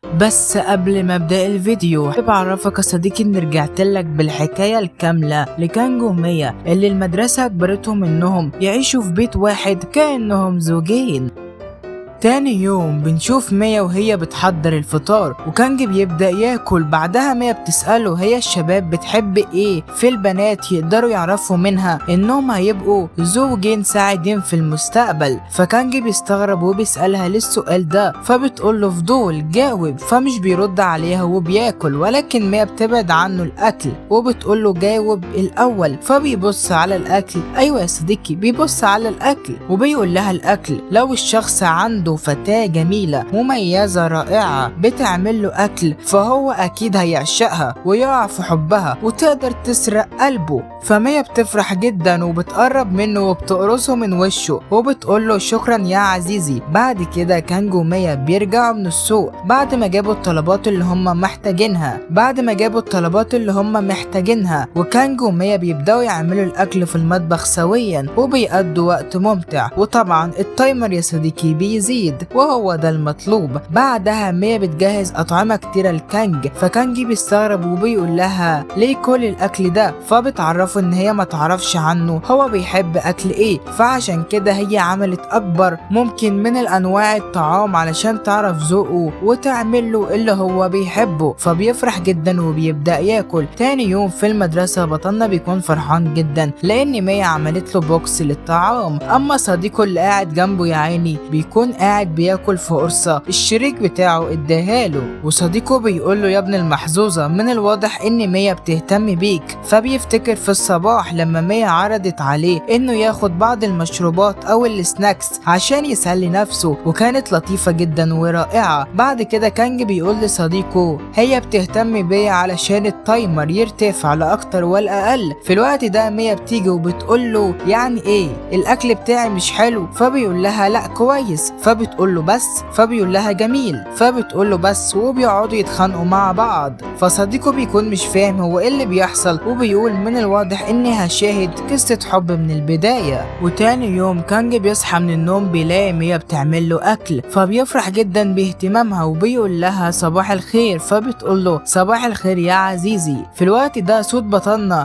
بس قبل ما ابدأ الفيديو حابب اعرفك يا صديقي ان رجعت لك بالحكاية الكاملة لكانج وميا اللي المدرسة اجبرتهم انهم يعيشوا في بيت واحد كأنهم زوجين. تاني يوم بنشوف ميا وهي بتحضر الفطار وكانج بيبدأ ياكل. بعدها ميا بتسأله هي الشباب بتحب ايه في البنات يقدروا يعرفوا منها انهم هيبقوا زوجين سعيدين في المستقبل. فكانج بيستغرب وبيسألها ليه السؤال ده، فبتقول له فضول جاوب، فمش بيرد عليها وبياكل، ولكن ميا بتبعد عنه الاكل وبتقول له جاوب الاول، فبيبص على الاكل. ايوه يا صديقي بيبص على الاكل وبيقول لها الاكل لو الشخص عنده فتاة جميلة مميزة رائعة بتعمل له أكل فهو أكيد هيعشقها ويقع في حبها وتقدر تسرق قلبه. فميا بتفرح جدا وبتقرب منه وبتقرصه من وشه وبتقول له شكرا يا عزيزي. بعد كده كانج وميا بيرجعوا من السوق بعد ما جابوا الطلبات اللي هم محتاجينها وكانج وميا بيبدأوا يعملوا الأكل في المطبخ سويا وبيقضوا وقت ممتع، وطبعا ال timer يا صديقي بيزيد وهو ده المطلوب. بعدها ميا بتجهز أطعمة كتيرة لكانج، فكانج بيستغرب وبيقول لها ليه كل الأكل ده، فبتعرفه إن هي ما تعرفش عنه هو بيحب أكل إيه، فعشان كده هي عملت أكبر ممكن من الأنواع الطعام علشان تعرف ذوقه وتعمل له اللي هو بيحبه، فبيفرح جدا وبيبدأ ياكل. تاني يوم في المدرسة بطلنا بيكون فرحان جدا لأن ميا عملت له box للطعام، أما صديقه اللي قاعد جنبه يا عيني بيكون قاعد بياكل في قرصة الشريك بتاعه اداها له، وصديقه بيقول له يا ابن المحظوظة من الواضح ان ميا بتهتم بيك. فبيفتكر في الصباح لما ميا عرضت عليه انه ياخد بعض المشروبات او ال snacks عشان يسلي نفسه، وكانت لطيفة جدا ورائعة. بعد كده كانج بيقول لصديقه هي بتهتم بيا علشان ال timer يرتفع لا اكتر ولا اقل. في الوقت ده ميا بتيجي وبتقول له يعني ايه الاكل بتاعي مش حلو، فبيقول لها لا كويس، فبتقول له بس، فبيقول لها جميل، فبتقول له بس، وبيقعدوا يتخانقوا مع بعض. فصديقه بيكون مش فاهم هو ايه اللي بيحصل وبيقول من الواضح اني هشاهد قصة حب من البداية. وتاني يوم كانج بيصحى من النوم بيلاقي ميا بتعمل له اكل، فبيفرح جدا باهتمامها وبيقول لها صباح الخير، فبتقول له صباح الخير يا عزيزي. في الوقت ده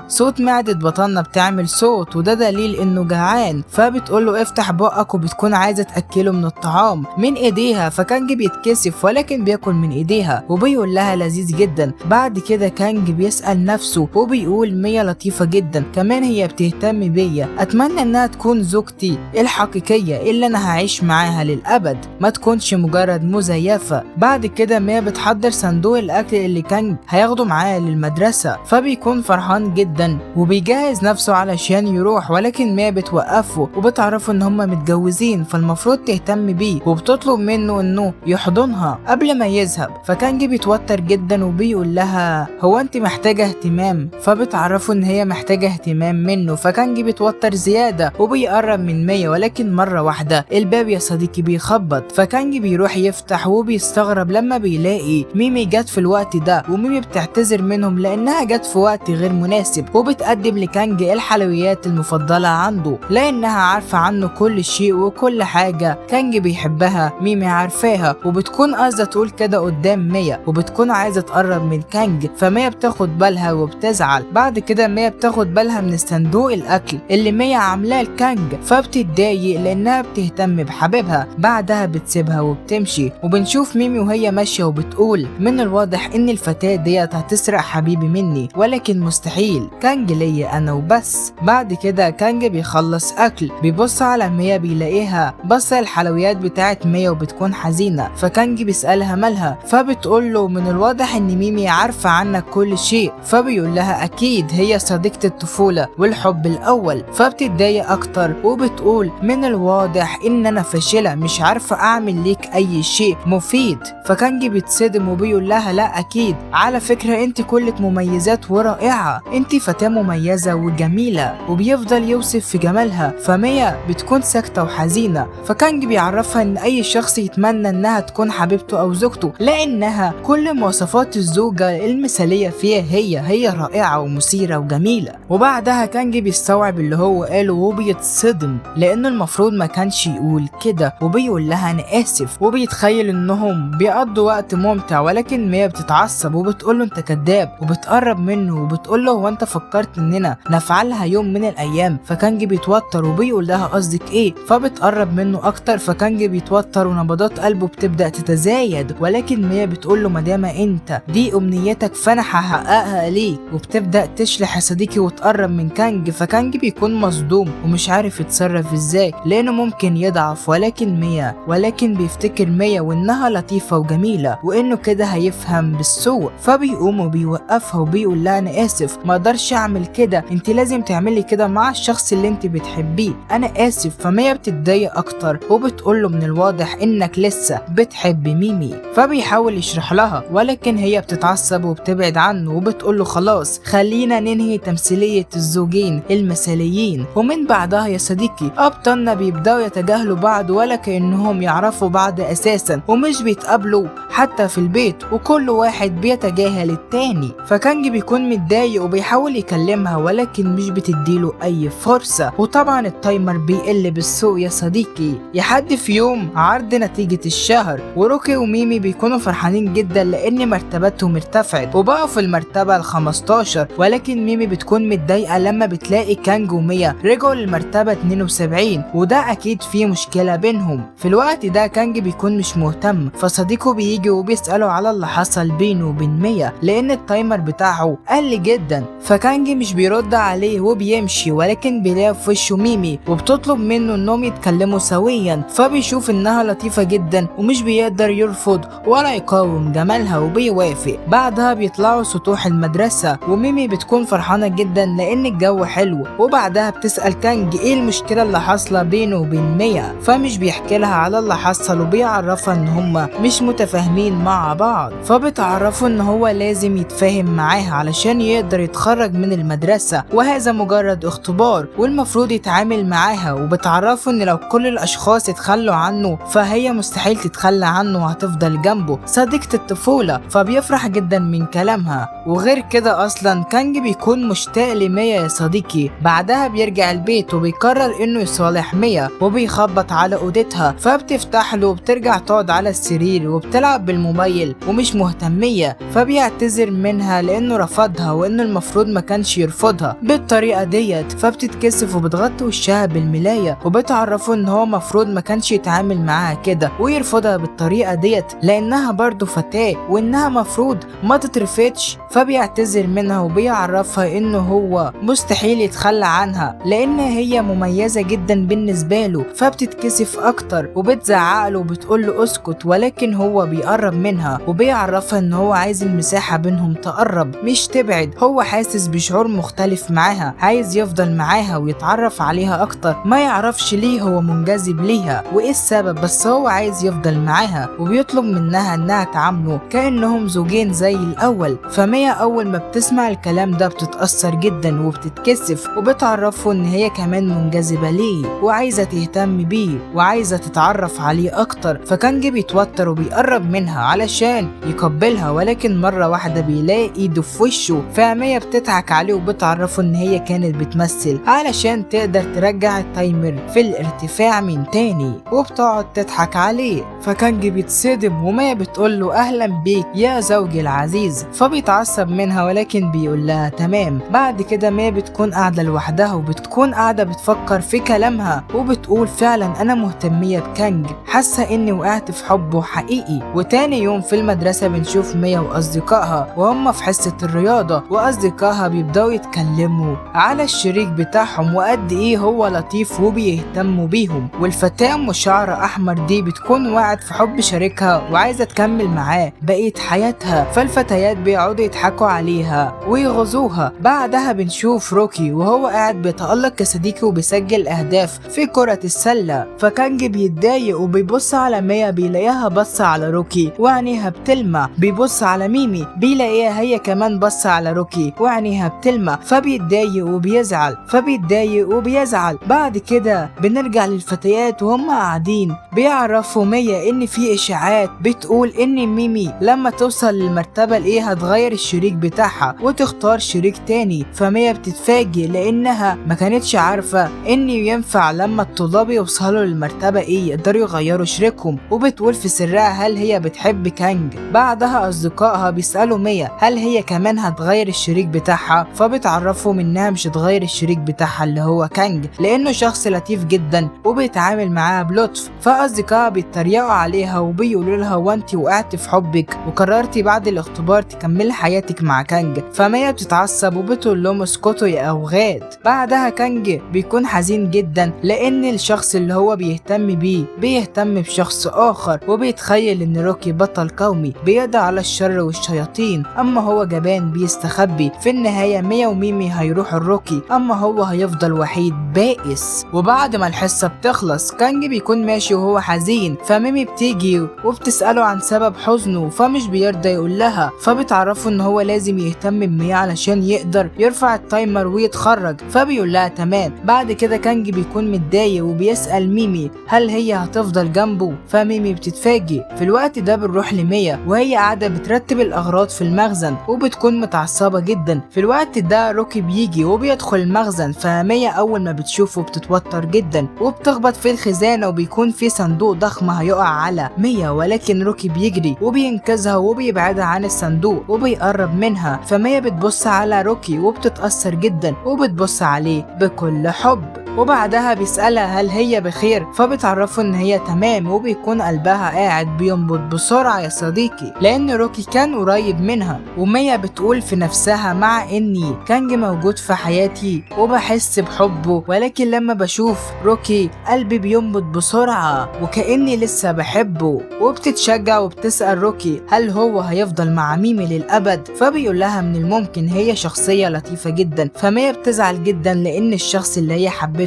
صوت معدة بطلنا بتعمل صوت، وده دليل انه جعان، فبتقول له افتح بقك، وبتكون عايزة تأكله من الطعام من ايديها، فكانج بيتكسف ولكن بياكل من ايديها وبيقول لها لذيذ جدا. بعد كده كانج بيسأل نفسه وبيقول ميا لطيفة جدا، كمان هي بتهتم بيا، اتمنى انها تكون زوجتي الحقيقية اللي انا هعيش معاها للابد، ما تكونش مجرد مزيفة. بعد كده ميا بتحضر صندوق الاكل اللي كانج هياخده معاه للمدرسة، فبيكون فرحان جدا وبيجهز نفسه علشان يروح، ولكن ميا بتوقفه وبتعرفه ان هما متجوزين فالمفروض تهتم بيه، وبتطلب منه انه يحضنها قبل ما يذهب. فكانج بيتوتر جدا وبيقول لها هو انت محتاجة اهتمام، فبتعرفه ان هي محتاجة اهتمام منه، فكانج بيتوتر زيادة وبيقرب من ميا، ولكن مرة واحدة الباب يا صديقي بيخبط، فكانج بيروح يفتح وبيستغرب لما بيلاقي ميمي جت في الوقت ده، وميمي بتعتذر منهم لانها جت في وقت غير مناسب، وبتقدم لكانج الحلويات المفضلة عنده لانها عارفة عنه كل شيء وكل حاجة كانج بيحبها ميمي عارفاها، وبتكون قاصدة تقول كده قدام ميا، وبتكون عايزة تقرب من كانج، فميا بتاخد بالها وبتزعل. بعد كده ميا بتاخد بالها من صندوق الاكل اللي ميا عاملاه لكانج، فبتتضايق لانها بتهتم بحبيبها. بعدها بتسيبها وبتمشي، وبنشوف ميمي وهي ماشية وبتقول من الواضح ان الفتاة ديت هتسرق حبيبي مني، ولكن مستحيل، كانج ليا انا وبس. بعد كده كانج بيخلص اكل، بيبص على ميا بيلاقيها بص الحلويات بتاعت ميا وبتكون حزينة، فكانج بيسألها مالها، فبتقول له من الواضح ان ميمي عارفة عنك كل شيء، فبيقول لها اكيد هي صديقة الطفولة والحب الاول، فبتتضايق اكتر وبتقول من الواضح ان انا فاشلة مش عارفة اعمل ليك اي شيء مفيد. فكانج بيتصدم وبيقول لها لا اكيد، على فكرة انت كلك مميزات ورائعة، انت فتاة مميزة وجميلة، وبيفضل يوصف في جمالها. فميا بتكون ساكتة وحزينة، فكانج بيعرفها وبيعرفها ان اي شخص يتمنى انها تكون حبيبته او زوجته، لانها كل مواصفات الزوجة المثالية فيها، هي رائعة ومثيرة وجميلة. وبعدها كانج بيستوعب اللي هو قاله وبيتصدم لانه المفروض ما كانش يقول كده، وبيقول لها انا اسف، وبيتخيل انهم بيقضوا وقت ممتع. ولكن ميا بتتعصب وبتقول له انت كذاب، وبتقرب منه وبتقول له هو انت فكرت اننا نفعلها يوم من الايام؟ فكانج بيتوتر وبيقول لها قصدك ايه؟ فبتقرب منه اكتر، فكانج بيتوتر ونبضات قلبه بتبدا تتزايد. ولكن ميا بتقول له ما دام انت دي امنيتك فانا هحققها ليك، وبتبدا تشلح يا صديقي وتقرب من كانج. فكانج بيكون مصدوم ومش عارف يتصرف ازاي لانه ممكن يضعف، ولكن بيفتكر ميا وانها لطيفة وجميلة وانه كده هيفهم بالسوء، فبيقوم وبيوقفها وبيقول لها انا اسف ما اقدرش اعمل كده، انت لازم تعملي كده مع الشخص اللي انت بتحبيه، انا اسف. فميا بتتضايق اكتر وبتقول له من الواضح انك لسه بتحب ميمي، فبيحاول يشرح لها ولكن هي بتتعصب وبتبعد عنه وبتقول له خلاص خلينا ننهي تمثيلية الزوجين المثاليين. ومن بعدها يا صديقي ابطالنا بيبداوا يتجاهلوا بعض ولا كأنهم يعرفوا بعض اساسا، ومش بيتقابلوا حتى في البيت، وكل واحد بيتجاهل التاني. فكانج بيكون متضايق وبيحاول يكلمها ولكن مش بتديله اي فرصة، وطبعا ال timer بيقل بالسوء يا صديقي. لحد في يوم عرض نتيجة الشهر، وروكي وميمي بيكونوا فرحانين جدا لان مرتبتهم ارتفعت وبقوا في المرتبة ال15، ولكن ميمي بتكون متضايقة لما بتلاقي كانج وميا رجعوا للمرتبة 72، وده اكيد فيه مشكلة بينهم. في الوقت ده كانج بيكون مش مهتم، فصديقه بيجي وبيسأله على اللي حصل بينه وبين ميا لان ال timer بتاعه قل جدا، فكانج مش بيرد عليه وبيمشي، ولكن بيلاقي في وشه ميمي وبتطلب منه انهم يتكلموا سويا، فبيشوف انها لطيفة جدا ومش بيقدر يرفض ولا يقاوم جمالها وبيوافق. بعدها بيطلعوا سطوح المدرسة وميمي بتكون فرحانة جدا لان الجو حلو، وبعدها بتسأل كانج ايه المشكلة اللي حاصلة بينه وبين ميا، فمش بيحكي لها على اللي حصل وبيعرفها ان هما مش متفاهمين مع بعض، فبتعرفوا ان هو لازم يتفاهم معاها علشان يقدر يتخرج من المدرسة وهذا مجرد اختبار والمفروض يتعامل معاها، وبتعرفوا ان لو كل الاشخاص اتخلوا عنه فهي مستحيل تتخلى عنه وهتفضل جنبه صديقة الطفولة، فبيفرح جدا من كلامها. وغير كده اصلا كانج بيكون مشتاق لميا يا صديقي. بعدها بيرجع البيت وبيقرر انه يصالح ميا وبيخبط على اوضتها، فبتفتح له وبترجع تقعد على السرير وبتلعب بالموبايل ومش مهتمية، فبيعتذر منها لانه رفضها وانه المفروض ما كانش يرفضها بالطريقة ديت، فبتتكسف وبتغطي وشها بالملاية وبتعرفه ان هو مفروض ما كانش يتعامل معاها كده ويرفضها بالطريقة ديت لانها برضو فتاة وانها مفروض ما تترفضش، فبيعتذر منها وبيعرفها انه هو مستحيل يتخلى عنها لان هي مميزة جدا بالنسبة له، فبتتكسف اكتر وبتزعق له وبتقول له اسكت، ولكن هو بيقرب منها وبيعرفها ان هو عايز المساحة بينهم تقرب مش تبعد، هو حاسس بشعور مختلف معاها، عايز يفضل معاها ويتعرف عليها اكتر، ما يعرفش ليه هو منجذب ليها وايه السبب، بس هو عايز يفضل معاها، وبيطلب منها انها تعامله كأنهم زوجين زي الاول. فميا اول ما بتسمع الكلام ده بتتأثر جدا وبتتكسف وبتعرفه ان هي كمان منجذبة ليه وعايزة تهتم بيه وعايزة تتعرف عليه اكتر، فكانج بيتوتر وبيقرب منها علشان يقبلها، ولكن مرة واحدة بيلاقي ايده في وشه، فميا بتضحك عليه وبتعرفه ان هي كانت بتمثل علشان تقدر ترجع ال timer في الارتفاع من تاني، وبتقعد تضحك عليه. فكانج بيتصدم وميا بتقول له اهلا بيك يا زوجي العزيز، فبيتعصب منها ولكن بيقول لها تمام. بعد كده ميا بتكون قاعدة لوحدها وبتكون قاعدة بتفكر في كلامها وبتقول فعلا انا مهتمية بكانج، حاسة اني وقعت في حبه حقيقي. وتاني يوم في المدرسة بنشوف ميا واصدقائها وهم في حصة الرياضة، واصدقائها بيبدأوا يتكلموا على الشريك بتاعهم وقد ايه هو لطيف وبيهتموا بيهم، والفتاة ام شعر احمر دي بتكون وقعت في حب شريكها وعايزة تكمل معاه بقية حياتها، فالفتيات بيقعدوا يضحكوا عليها ويغزوها. بعدها بنشوف روكي وهو قاعد بيتألق كصديقي وبيسجل اهداف في كرة السلة، فكانج بيتضايق وبيبص على ميا بيلاقيها بص على روكي وعينيها بتلمع، بيبص على ميمي بيلاقيها هي كمان بص على روكي وعينيها بتلمع، فبيتضايق وبيزعل، فبيتضايق وبيزعل. بعد كده بنرجع للفتيات وهم قاعدين قاعدين بيعرفوا ميا ان في اشاعات بتقول ان ميمي لما توصل للمرتبة ال A هتغير الشريك بتاعها وتختار شريك تاني. فميا بتتفاجئ لانها ما كانتش عارفة ان ينفع لما الطلاب يوصلوا للمرتبة A يقدروا يغيروا شريكهم، وبتقول في سرها هل هي بتحب كانج. بعدها اصدقائها بيسألوا ميا هل هي كمان هتغير الشريك بتاعها، فبتعرفوا انها مش هتغير الشريك بتاعها اللي هو كانج لانه شخص لطيف جدا وبيتعامل معاها بلطف. فاصدقائها بيتريقوا عليها وبيقولوا لها وانتي وقعتي في حبك وقررتي بعد الاختبار تكملي حياتك مع كانج. فميا بتتعصب وبتقول لهم اسكتوا يا اوغاد. بعدها كانج بيكون حزين جدا لان الشخص اللي هو بيهتم بيه بيهتم بشخص اخر، وبيتخيل ان روكي بطل قومي بيقضي على الشر والشياطين، اما هو جبان بيستخبي. في النهاية ميا وميمي هيروحوا الروكي، اما هو هيفضل وحيد بائس. وبعد ما الحصة بتخلص كانج بيكون ماشي وهو حزين، فميمي بتيجي وبتسأله عن سبب حزنه فمش بيرضى يقول لها، فبتعرفه ان هو لازم يهتم بميا علشان يقدر يرفع ال timer ويتخرج، فبيقول لها تمام. بعد كده كانج بيكون متضايق وبيسأل ميمي هل هي هتفضل جنبه، فميمي بتتفاجئ. في الوقت ده بنروح لميا وهي قاعدة بترتب الأغراض في المخزن وبتكون متعصبة جدا. في الوقت ده روكي بيجي وبيدخل المخزن، فميا أول ما بتشوفه بتتوتر جدا وبتخبط في الخزانة وبيكون في صندوق ضخم هيقع على ميا، ولكن روكي بيجري وبينقذها وبيبعدها عن الصندوق وبيقرب منها. فميا بتبص على روكي وبتتأثر جدا وبتبص عليه بكل حب. وبعدها بيسألها هل هي بخير، فبتعرفه ان هي تمام، وبيكون قلبها قاعد بينبض بسرعة يا صديقي لان روكي كان قريب منها. وميا بتقول في نفسها مع اني كانج موجود في حياتي وبحس بحبه، ولكن لما بشوف روكي قلبي بينبض بسرعة وكأني لسه بحبه. وبتتشجع وبتسأل روكي هل هو هيفضل مع ميمي للأبد، فبيقول لها من الممكن، هي شخصية لطيفة جدا. فميا بتزعل جدا لان الشخص اللي هي حبته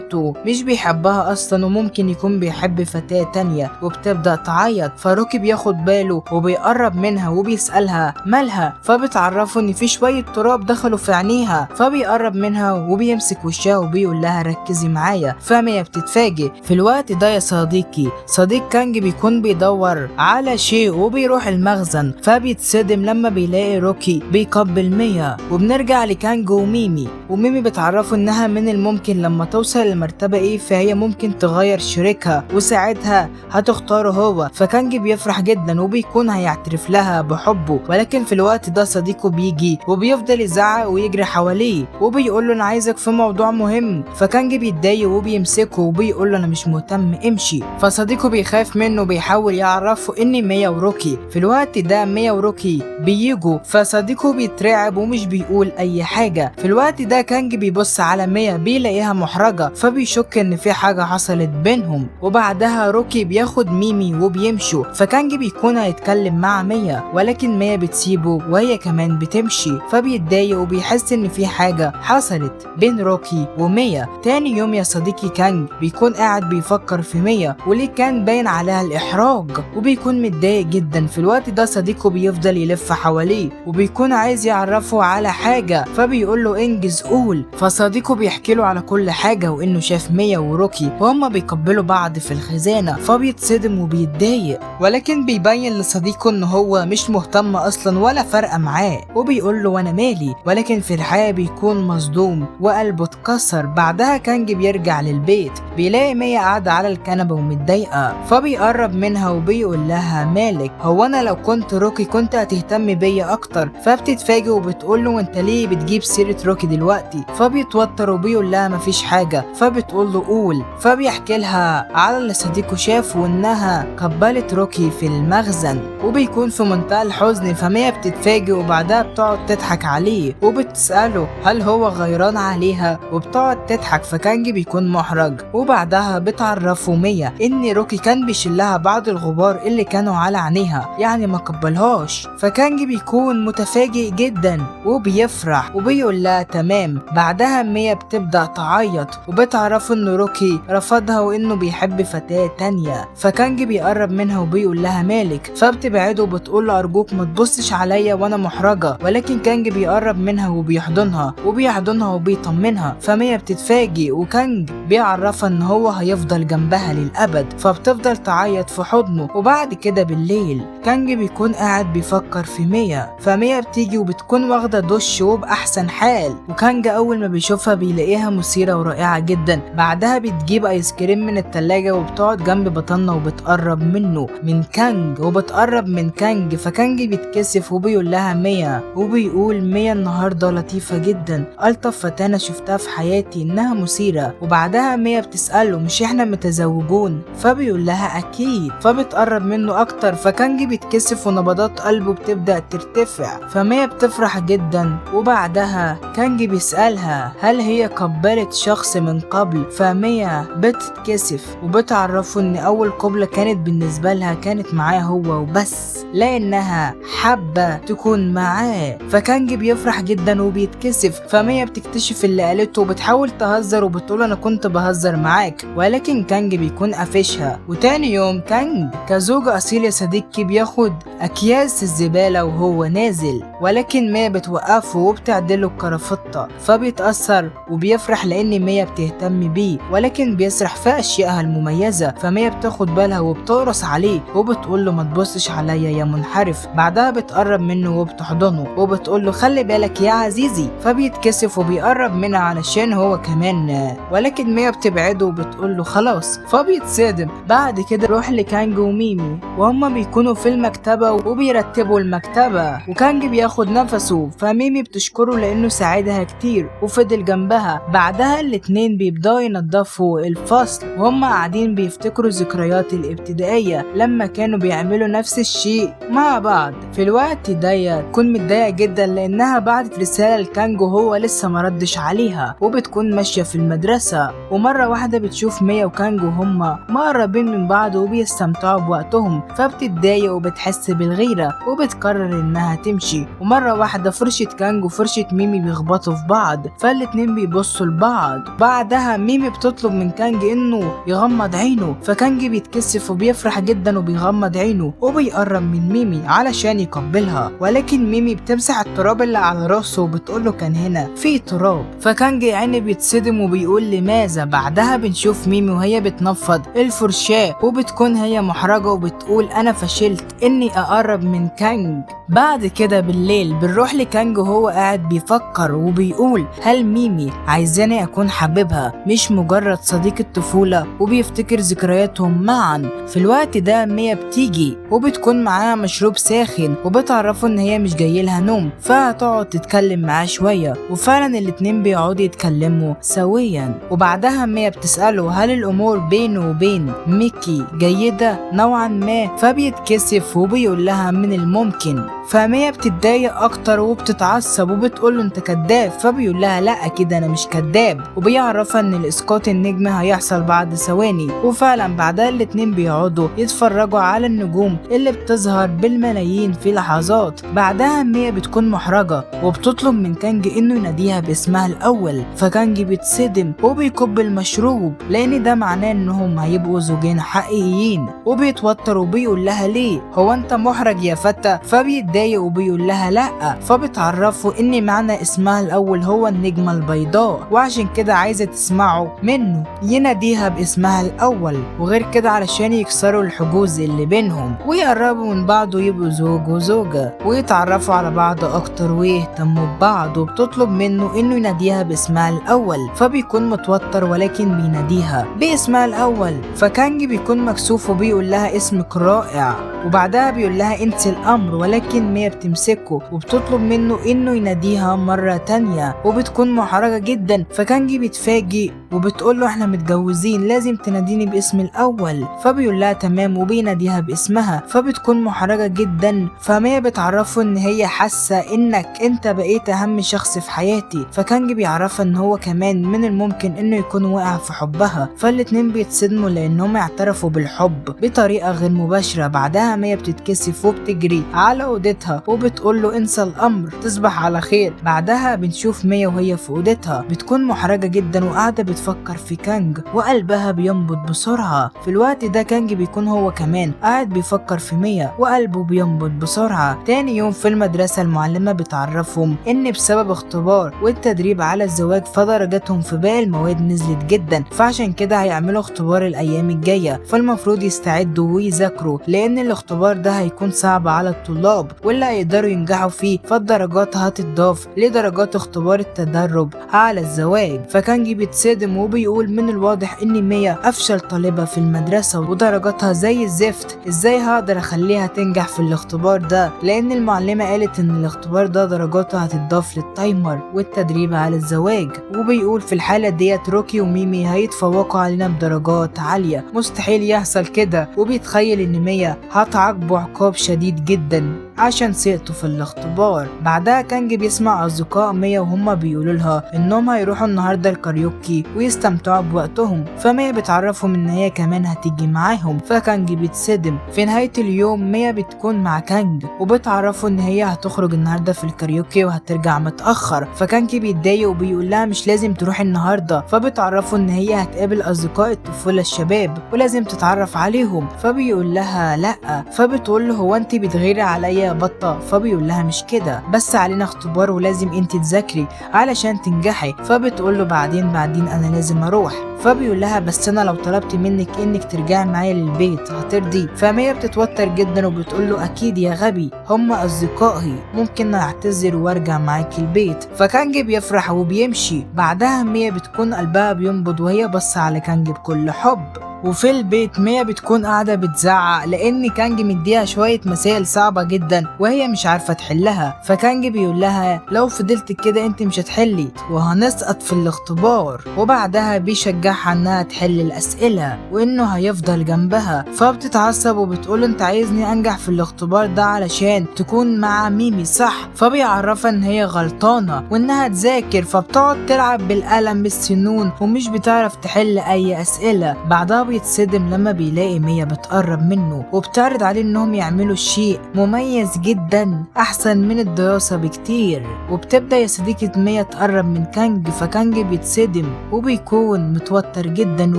مش بيحبها اصلا وممكن يكون بيحب فتاة تانية، وبتبدأ تعيط. فروكي بياخد باله وبيقرب منها وبيسألها مالها، فبتعرفه ان في شوية تراب دخلوا في عينيها، فبيقرب منها وبيمسك وشها وبيقول لها ركزي معايا. فميا بتتفاجئ. في الوقت ده يا صديقي صديق كانج بيكون بيدور على شيء وبيروح المخزن، فبيتصدم لما بيلاقي روكي بيقبل ميا. وبنرجع لكانج وميمي، وميمي بتعرفه انها من الممكن لما توصل للمرتبة A فهي ممكن تغير شريكها وساعتها هتختاره هو. فكانج بيفرح جدا وبيكون هيعترف لها بحبه، ولكن في الوقت ده صديقه بيجي وبيفضل يزعق ويجري حواليه وبيقول له انا عايزك في موضوع مهم. فكانج بيتضايق وبيمسكه وبيقول له انا مش مهتم امشي. فصديقه بيخاف منه وبيحاول يعرفه ان ميا وروكي. في الوقت ده ميا وروكي بيجوا، فصديقه بيترعب ومش بيقول اي حاجة. في الوقت ده كانج بيبص على ميا بيلاقيها محرجة، فبيشك ان في حاجة حصلت بينهم. وبعدها روكي بياخد ميمي وبيمشوا، فكانج بيكون هيتكلم مع ميا ولكن ميا بتسيبه وهي كمان بتمشي، فبيتضايق وبيحس ان في حاجة حصلت بين روكي وميا. تاني يوم يا صديقي كانج بيكون قاعد بيفكر في ميا وليه كان باين عليها الإحراج، وبيكون متضايق جدا. في الوقت ده صديقه بيفضل يلف حواليه وبيكون عايز يعرفه على حاجة، فبيقول له انجز قول. فصديقه بيحكي له على كل حاجة وانه شاف ميا وروكي وهما بيقبلوا بعض في الخزانة، فبيتصدم وبيتضايق، ولكن بيبين لصديقه ان هو مش مهتم اصلا ولا فارقة معاه، وبيقول له وانا مالي، ولكن في الحقيقة بيكون مصدوم وقلبه اتكسر. بعدها كانج بيرجع للبيت بيلاقي ميا قاعدة على الكنبة ومتضايقة، فبيقرب منها وبيقول لها مالك، هو انا لو كنت روكي كنت هتهتم بيا اكتر. فبتتفاجئ وبتقول له وانت ليه بتجيب سيرة روكي دلوقتي؟ فبيتوتر وبيقول لها مفيش حاجة، فبتقول له قول. فبيحكي لها على اللي صديقه شافه انها قبلت روكي في المخزن، وبيكون في منتهى الحزن. فميا بتتفاجئ وبعدها بتقعد تضحك عليه وبتسأله هل هو غيران عليها، وبتقعد تضحك. فكانج بيكون محرج. وبعدها بتعرفه ميا ان روكي كان بيشيلها بعض الغبار اللي كانوا على عينيها، يعني ما قبلهاش. فكانج بيكون متفاجئ جدا وبيفرح وبيقول لها تمام. بعدها ميا بتبدأ تعيط وبتعرفه وبتعرفه ان روكي رفضها وانه بيحب فتاة تانية. فكانج بيقرب منها وبيقول لها مالك، فبتبعده وبتقول له ارجوك ما تبصش عليا وانا محرجة، ولكن كانج بيقرب منها وبيحضنها وبيطمنها. فميا بتتفاجئ وكانج بيعرفها ان هو هيفضل جنبها للأبد، فبتفضل تعيط في حضنه. وبعد كده بالليل كانج بيكون قاعد بيفكر في ميا، فميا بتيجي وبتكون واخدة دش وبأحسن حال، وكانج أول ما بيشوفها بيلاقيها مثيرة ورائعة جدا. بعدها بتجيب ايس كريم من التلاجة وبتقعد جنب بطلنا وبتقرب منه من كانج وبتقرب من كانج، فكانج بيتكسف وبيقول لها ميا، وبيقول ميا النهارده لطيفة جدا، ألطف فتاة أنا شفتها في حياتي، إنها مثيرة. وبعدها ميا بتسأله مش إحنا متزوجون؟ فبيقول لها أكيد، فبتقرب منه أكتر، فكانج بيتكسف ونبضات قلبه بتبدأ ترتفع، فميا بتفرح جدا. وبعدها كانج بيسألها هل هي قبلت شخص من قبل؟ فميا بتتكسف وبتعرفه إن أول قبلة كانت بالنسبة لها كانت معاه هو وبس، لأنها حابة تكون معاه. فكانج بيفرح جدا وبيتكسف، فميا بتكتشف اللي قالته وبتحاول تهزر وبتقول انا كنت بهزر معاك، ولكن كانج بيكون قافشها. وتاني يوم كانج كزوج اصيل يا صديقي بياخد اكياس الزبالة وهو نازل، ولكن ميا بتوقفه وبتعدله الكرافتة، فبيتأثر وبيفرح لان ميا بتهتم بيه، ولكن بيسرح في اشيائها المميزة. فميا بتاخد بالها وبتقرص عليه وبتقول له ما تبصش عليا يا منحرف. بعدها بتقرب منه وبتحضنه وبتقول له خلي بالك يا عزيزي، فبيتكسف وبيقرب منها علشان هو كمان، ولكن ميا بتبعده وبتقول له خلاص، فبيتصدم. بعد كده روح لكانج وميمي وهما بيكونوا في المكتبة وبيرتبوا المكتبة، وكانج بياخد نفسه، فميمي بتشكره لانه ساعدها كتير وفضل جنبها. بعدها الاتنين بيبدأوا ينظفوا الفصل وهم قاعدين بيفتكروا ذكريات الابتدائية لما كانوا بيعملوا نفس الشيء مع بعض. في الوقت ده تكون متضايقة جدا لانها بعتت رسالة لكانج وهو لسه ما ردش عليها، وبتكون ماشية في المدرسة، ومرة واحدة بتشوف ميا وكانج وهما مقربين من بعض وبيستمتعوا بوقتهم، فبتتضايق وبتحس بالغيرة وبتقرر انها تمشي. ومرة واحدة فرشة كانج وفرشة ميمي بيخبطوا في بعض، فالاتنين بيبصوا لبعض. بعدها ميمي بتطلب من كانج انه يغمض عينه، فكانج بيتكسف وبيفرح جدا وبيغمض عينه وبيقرب من ميمي علشان يقبلها، ولكن ميمي بتمسح التراب اللي على راسه وبتقوله كان هنا في تراب، فكانج يعني بيتصدم وبيقول لماذا. بعدها بنشوف ميمي وهي بتنفض الفرشاة وبتكون هي محرجة وبتقول انا فشلت اني اقرب من كانج. بعد كده بالليل بنروح لكانج وهو قاعد بيفكر وبيقول هل ميمي عايزاني اكون حبيبها مش مجرد صديق الطفولة، وبيفتكر ذكرياتهم معا. في الوقت ده ميا بتيجي وبتكون معاها مشروب ساخن وبتعرفه ان هي مش جايلها نوم، فهتقعد تتكلم معاه شوية، وفعلا الاتنين بيقعدوا يتكلموا سويا. وبعدها ميا بتسأله هل الامور بينه وبين ميكي جيدة نوعا ما، فبيتكسف وبيقول لها من الممكن. فميا بتتضايق اكتر وبتتعصب وبتقول له انت كداب، فبيقول لها لا اكيد انا مش كداب، وبيعرفها ان الاسقاط النجمي هيحصل بعد ثواني. وفعلا بعدها الاتنين بيقعدوا يتفرجوا على النجوم اللي بتظهر بالملايين في لحظات. بعدها ميا بتكون محرجة وبتطلب من كانج انه يناديها باسمها الاول، فكانج بيتصدم وبيكب المشروب لان ده معناه انهم هيبقوا زوجين حقيقيين، وبيتوتر وبيقول لها ليه هو انت محرج يا فتى، فبيتضايق وبيقول لها لا، فبتعرفوا ان معنى اسمها الاول هو النجمة البيضاء، وعشان كده عايزة تسمعه منه يناديها باسمها الاول، وغير كده علشان يكسروا الحجوز اللي بينهم ويقربوا من بعض ويبقوا زوج وزوجة ويتعرفوا على بعض اكتر ويهتموا ببعض. وبتطلب منه انه يناديها باسمها الاول، فبيكون متوتر ولكن بيناديها باسمها الاول، فكانج بيكون مكسوف وبيقول لها اسمك رائع، وبعدها بيقول لها انسي الامر، ولكن ميا بتمسكه وبتطلب منه انه يناديها مرة تانية، وبتكون محرجة جدا، فكانج بيتفاجئ وبتقول له احنا متجوزين لازم تناديني باسم الاول، فبيقول لها تمام وبيناديها باسمها، فبتكون محرجة جدا. فميا بتعرفه ان هي حاسة انك انت بقيت اهم شخص في حياتي، فكانج بيعرفها ان هو كمان من الممكن انه يكون واقع في حبها، فالاتنين بيتصدموا لانهم اعترفوا بالحب بطريقة غير مباشرة. بعدها ميا بتتكسف وبتجري على اوضتها وبتقول له انسى الامر تصبح على خير. بعدها بنشوف ميا وهي في اوضتها بتكون محرجة جدا جدا وقاعدة بتفكر في كانج وقلبها بينبض بسرعة. في الوقت ده كانج بيكون هو كمان قاعد بيفكر في ميا وقلبه بينبض بسرعة. تاني يوم في المدرسة المعلمة بتعرفهم ان بسبب اختبار والتدريب على الزواج فدرجاتهم في باقي المواد نزلت جدا، فعشان كده هيعملوا اختبار الايام الجاية، فالمفروض يستعدوا ويذاكروا لان الاختبار ده هيكون صعب على الطلاب واللي هيقدروا ينجحوا فيه فالدرجات هتتضاف لدرجات اختبار التدرب على الزواج. فكانجي بيتصدم وبيقول من الواضح ان ميا افشل طالبة في المدرسة ودرجاتها زي الزفت، ازاي هقدر اخليها تنجح في الاختبار ده؟ لان المعلمة قالت ان الاختبار ده درجاته هتتضاف لل timer والتدريب على الزواج. وبيقول في الحالة ديت روكي وميمي هيتفوقوا علينا بدرجات عالية، مستحيل يحصل كده. وبيتخيل ان ميا هتعاقبه عقاب شديد جدا عشان سقطوا في الاختبار. بعدها كانج بيسمع اصدقاء ميا وهما بيقولوا لها انهم هيروحوا النهارده الكاريوكي ويستمتعوا بوقتهم، فميا بتعرفهم ان هي كمان هتيجي معاهم، فكانج بيتصدم. في نهاية اليوم ميا بتكون مع كانج وبتعرفه ان هي هتخرج النهارده في الكاريوكي وهترجع متاخر، فكانج بيتضايق وبيقول لها مش لازم تروحي النهارده، فبتعرفه ان هي هتقابل اصدقاء الطفولة الشباب ولازم تتعرف عليهم، فبيقول لها لا، فبتقول له هو انت بتغيري عليا بطة؟ فبيقول لها مش كده، بس علينا اختبار ولازم انت تذاكري علشان تنجحي، فبتقول له بعدين انا لازم اروح، فبيقول لها بس انا لو طلبت منك انك ترجعي معايا للبيت هترضي؟ فميا بتتوتر جدا وبتقول له اكيد يا غبي، هم اصدقائي، ممكن اعتذر وارجع معاك البيت. فكانج بيفرح وبيمشي. بعدها ميا بتكون قلبها بينبض وهي بص على كانج بكل حب. وفي البيت ميا بتكون قاعدة بتزعق لأن كانج مديها شوية مسائل صعبة جدا وهي مش عارفة تحلها، فكانج بيقول لها لو فضلت كده انت مش هتحلي وهنسقط في الاختبار، وبعدها بيشجعها انها تحل الأسئلة وانه هيفضل جنبها، فبتتعصب وبتقول انت عايزني انجح في الاختبار ده علشان تكون مع ميمي صح؟ فبيعرفها ان هي غلطانة وانها تذاكر، فبتقعد تلعب بالقلم بالسنون ومش بتعرف تحل اي أسئلة. بعدها بيتصدم لما بيلاقي ميا بتقرب منه وبتعرض عليه انهم يعملوا شيء مميز جدا احسن من الدراسة بكتير، وبتبدأ يا صديقة ميا تقرب من كانج، فكانج بيتصدم وبيكون متوتر جدا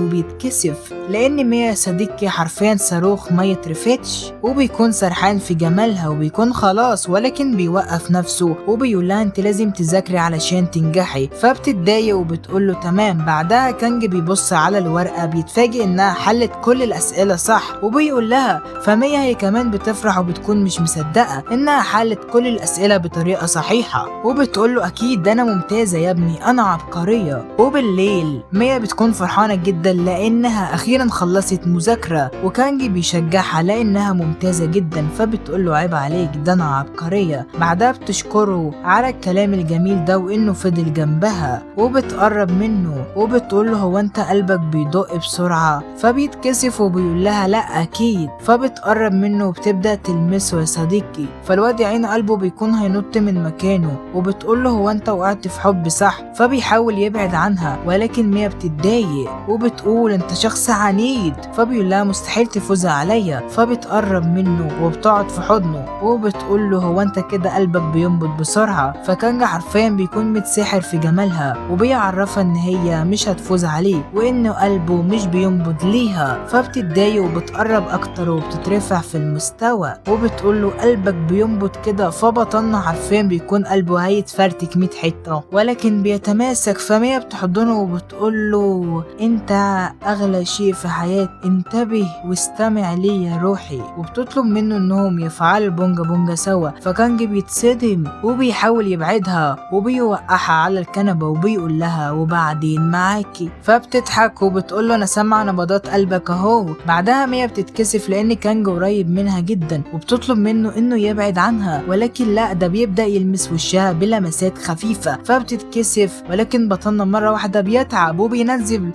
وبيتكسف لان ميا يا صديقي حرفيا صاروخ ما يترفتش، وبيكون سرحان في جمالها وبيكون خلاص، ولكن بيوقف نفسه وبيقول لها انت لازم تذاكري علشان تنجحي، فبتتضايق وبتقول له تمام. بعدها كانج بيبص على الورقة بيتفاجئ انها حلت كل الأسئلة صح وبيقول لها، فميا هي كمان بتفرح وبتكون مش مصدقة انها حلت كل الأسئلة بطريقة صحيحة، وبتقول له اكيد ده انا ممتازة يا ابني، انا عبقرية. وبالليل ميا بتكون فرحانة جدا لانها اخيرا خلصت مذاكرة، وكانجي بيشجعها لانها ممتازة جدا، فبتقول له عيب عليك ده انا عبقرية. بعدها بتشكره على الكلام الجميل ده وانه فضل جنبها، وبتقرب منه وبتقول له هو انت قلبك بيدق بسرعة؟ فبيتكسف وبيقول لها لا اكيد، فبتقرب منه وبتبدا تلمسه يا صديقي، فالواد عين قلبه بيكون هينط من مكانه، وبتقول له هو انت وقعت في حب صح؟ فبيحاول يبعد عنها، ولكن ميا بتتضايق وبتقول انت شخص عنيد، فبيقول لها مستحيل تفوز عليا، فبتقرب منه وبتقعد في حضنه وبتقول له هو انت كده قلبك بينبض بسرعة؟ فكانج حرفيا بيكون متسحر في جمالها، وبيعرفها ان هي مش هتفوز عليه وانه قلبه مش بينبض ليها، فبتتضايق وبتقرب اكتر وبتترفع في المستوى وبتقول له قلبك بينبض كده، فبطلنا حرفيا بيكون قلبه هيتفرتك 100 حتة، ولكن بيتماسك. فميا بتحضنه وبتقول له انت اغلى شيء في حياتي، انتبه واستمع لي يا روحي، وبتطلب منه انهم يفعلوا بونجا بونجا سوا، فكانج بيتصدم وبيحاول يبعدها وبيوقعها على الكنبة وبيقول لها وبعدين معاكي، فبتضحك وبتقول له انا سامعه نبضات قلبك اهو. بعدها ميا بتتكسف لان كانج قريب منها جدا، وبتطلب منه انه يبعد عنها، ولكن لا ده بيبدا يلمس وشها بلمسات خفيفة، فبتتكسف، ولكن بطلنا مرة واحدة بيتعب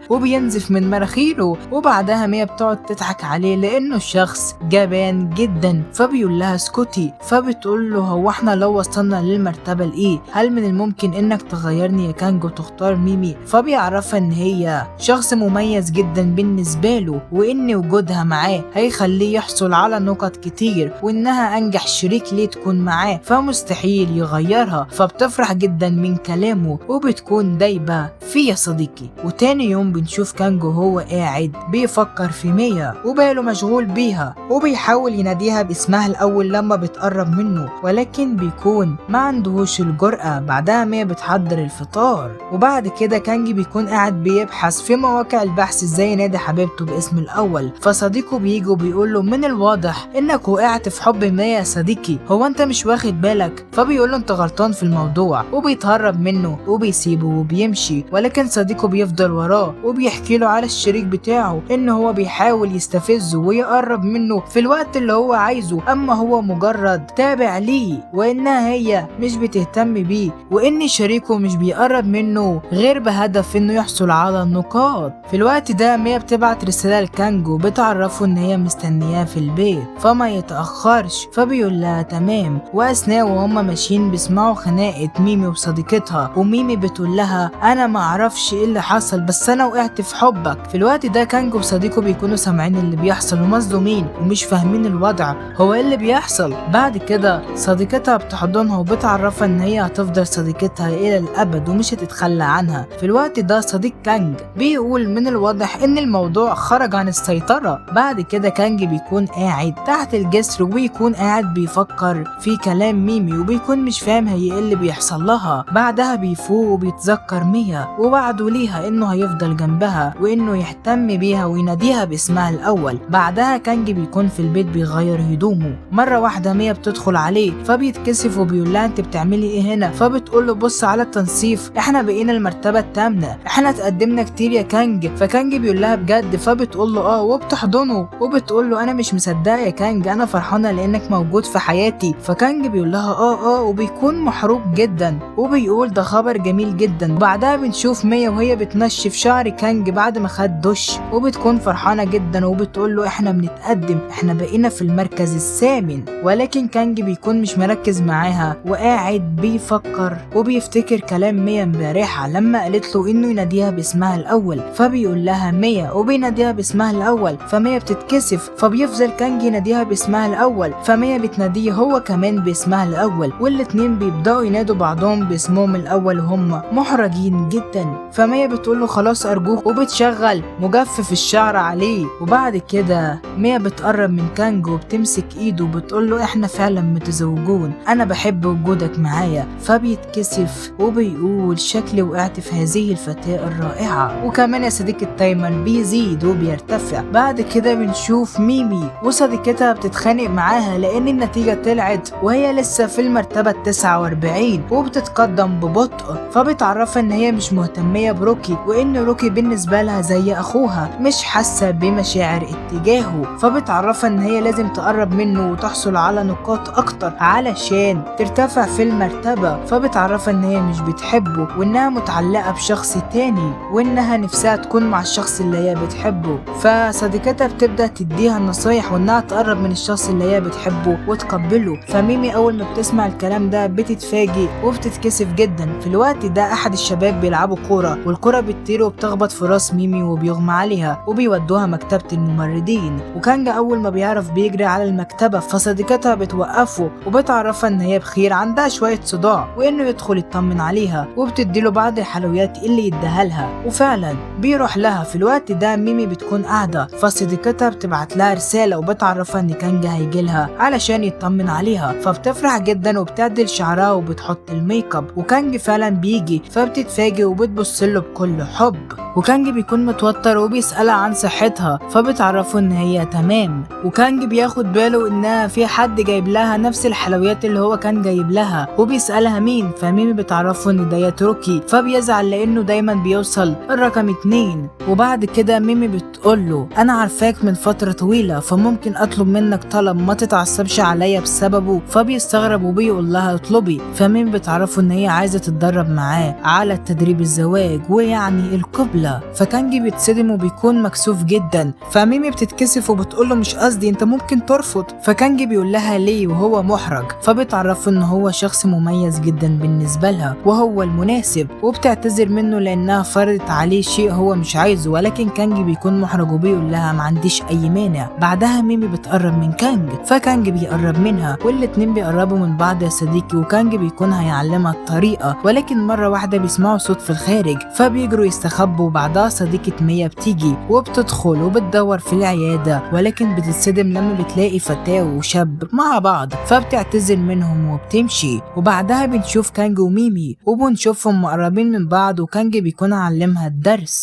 وبينزف من مناخيره. وبعدها ميا بتقعد تضحك عليه لانه الشخص جبان جدا، فبيقول لها اسكتي، فبتقول له هو احنا لو وصلنا للمرتبه الايه هل من الممكن انك تغيرني يا كانج وتختار ميمي؟ فبيعرفها ان هي شخص مميز جدا بالنسبة بالنسبة له، وإن وجودها معاه هيخليه يحصل على نقط كتير، وإنها أنجح شريك ليه تكون معاه فمستحيل يغيرها. فبتفرح جدا من كلامه وبتكون دايبة فيه يا صديقي. وتاني يوم بنشوف كانجو هو قاعد بيفكر في ميا وباله مشغول بيها، وبيحاول يناديها باسمها الأول لما بتقرب منه، ولكن بيكون ما عندهوش الجرأة. بعدها ميا بتحضر الفطار، وبعد كده كانجي بيكون قاعد بيبحث في مواقع البحث ازاي ينادي حبيبته باسم الأول. فصديقه بيجي وبيقول له من الواضح انك وقعت في حب ميا يا صديقي، هو انت مش واخد بالك؟ فبيقول له انت غلطان في الموضوع، وبيتهرب منه وبيسيبه وبيمشي. ولكن صديقه بيفضل وراه وبيحكي له على الشريك بتاعه ان هو بيحاول يستفزه ويقرب منه في الوقت اللي هو عايزه، اما هو مجرد تابع ليه، وانها هي مش بتهتم بيه، وان شريكه مش بيقرب منه غير بهدف انه يحصل على النقاط. في الوقت ده ميا بتبعت رسالة لكانجو بتعرفه ان هي مستنياه في البيت فما يتأخرش، فبيقول لها تمام. واثناء وهم ماشيين بيسمعوا خناقة ميمي وصديقتها، وميمي بتقول لها انا ما اعرفش ايه اللي حصل بس انا وقعت في حبك. في الوقت ده كانجو وصديقه بيكونوا سامعين اللي بيحصل ومصدومين ومش فاهمين الوضع هو ايه اللي بيحصل. بعد كده صديقتها بتحضنها وبتعرفها ان هي هتفضل صديقتها الى الابد ومش هتتخلى عنها. في الوقت ده صديق كانج بيقول من الواضح ان الموضوع خرج عن السيطرة. بعد كده كانج بيكون قاعد تحت الجسر وبيكون قاعد بيفكر في كلام ميمي وبيكون مش فاهم هي ايه اللي بيحصل لها. بعدها بيفوق وبيتذكر ميا ووعده ليها انه هيفضل جنبها وانه يهتم بيها ويناديها باسمها الاول. بعدها كانج بيكون في البيت بيغير هدومه، مرة واحدة ميا بتدخل عليه فبيتكسف وبيقول لها انت بتعملي ايه هنا؟ فبتقول له بص على التنصيف، احنا بقينا المرتبة الثامنة، احنا اتقدمنا كتير يا كانج. فكانج بيقول لها بجد؟ فبتقول له اه، وبتحضنه وبتقول له انا مش مصدقه يا كانج، انا فرحانه لانك موجود في حياتي. فكانج بيقول لها اه وبيكون محروق جدا وبيقول ده خبر جميل جدا. وبعدها بنشوف ميا وهي بتنشف شعر كانج بعد ما خد دش، وبتكون فرحانه جدا وبتقول له احنا بنتقدم، احنا بقينا في المركز الثامن. ولكن كانج بيكون مش مركز معاها وقاعد بيفكر وبيفتكر كلام ميا امبارحه لما قالت له انه يناديها باسمها الاول، فبيقول لها ميا وبيناديها باسمها الاول، فميا بتتكسف، فبيفضل كانج يناديها باسمها الاول، فميا بتناديه هو كمان باسمها الاول، والاتنين بيبداوا ينادوا بعضهم باسمهم الاول وهم محرجين جدا. فميا بتقول له خلاص ارجوك، وبتشغل مجفف الشعر عليه. وبعد كده ميا بتقرب من كانج وبتمسك ايده وبتقول له احنا فعلا متزوجون، انا بحب وجودك معايا. فبيتكسف وبيقول شكلي وقعت في هذه الفتاة الرائعة. وكمان يا صديقي ال timer بيزيد وبيرتفع. بعد كده بنشوف ميمي وصديقتها بتتخانق معاها لان النتيجة طلعت وهي لسه في المرتبة 49 وبتتقدم ببطء، فبتعرفها ان هي مش مهتمية بروكي وان روكي بالنسبة لها زي اخوها، مش حاسة بمشاعر اتجاهه، فبتعرفها ان هي لازم تقرب منه وتحصل على نقاط اكتر علشان ترتفع في المرتبة. فبتعرفها ان هي مش بتحبه وانها متعلقة بشخص تاني وانها نفسها تكون مع الشخص اللي هي بتحبه. فصديقتها بتبدأ تديها النصايح وانها تقرب من الشخص اللي هي بتحبه وتقبله. فميمي اول ما بتسمع الكلام ده بتتفاجئ وبتتكسف جدا. في الوقت ده احد الشباب بيلعبوا كورة والكرة بتطير وبتخبط في راس ميمي وبيغمى عليها وبيودوها مكتبة الممرضين. وكانجا اول ما بيعرف بيجري على المكتبة، فصديقتها بتوقفه وبتعرفها ان هي بخير، عندها شوية صداع وانه يدخل يطمن عليها، وبتديله بعض الحلويات اللي يديها لها، وفعلا بيروح لها. في الوقت ده ميمي بتكون قاعدة، فصديقتها بتبعت لها رسالة وبتعرفها ان كانجا هيجي لها علشان يطمن عليها، فبتفرح جدا وبتعدل شعرها وبتحط الميك اب، وكانج فعلا بيجي، فبتتفاجئ وبتبص له بكل حب. وكانج بيكون متوتر وبيسألها عن صحتها، فبتعرفه ان هي تمام. وكانج بياخد باله انها في حد جايب لها نفس الحلويات اللي هو كان جايب لها، وبيسألها مين، فميمي بتعرفه ان ده روكي، فبيزعل لانه دايما بيوصل الرقم 2. وبعد كده ميمي بتقول له انا عارفاك من فترة طويلة، فممكن اطلب منك طلب ما تتعصبش عليا بسببه؟ فبيستغرب وبيقول لها اطلبي. فميمي بتعرفه ان هي عايزة تتدرب معاه على التدريب الزواج ويعني القبلة. فكانجي بيتصدم وبيكون مكسوف جدا، فميمي بتتكسف وبتقول له مش قصدي، انت ممكن ترفض. فكانجي بيقول لها ليه وهو محرج، فبتعرفه ان هو شخص مميز جدا بالنسبة لها وهو المناسب، وبتعتذر منه لانها فرضت عليه شيء هو مش عايزه. ولكن كانج فكانج بيكون محرج وبيقول لها ما عنديش اي مانع. بعدها ميمي بتقرب من كانج، فكانج بيقرب منها، والاتنين بيقربوا من بعض يا صديقي، وكانج بيكون هيعلمها الطريقة، ولكن مرة واحدة بيسمعوا صوت في الخارج فبيجروا يستخبوا. وبعدها صديقة ميا بتيجي وبتدخل وبتدور في العيادة، ولكن بتتصدم لما بتلاقي فتاة وشاب مع بعض، فبتعتذر منهم وبتمشي. وبعدها بنشوف كانج وميمي وبنشوفهم مقربين من بعض، وكانج بيكون علمها الدرس.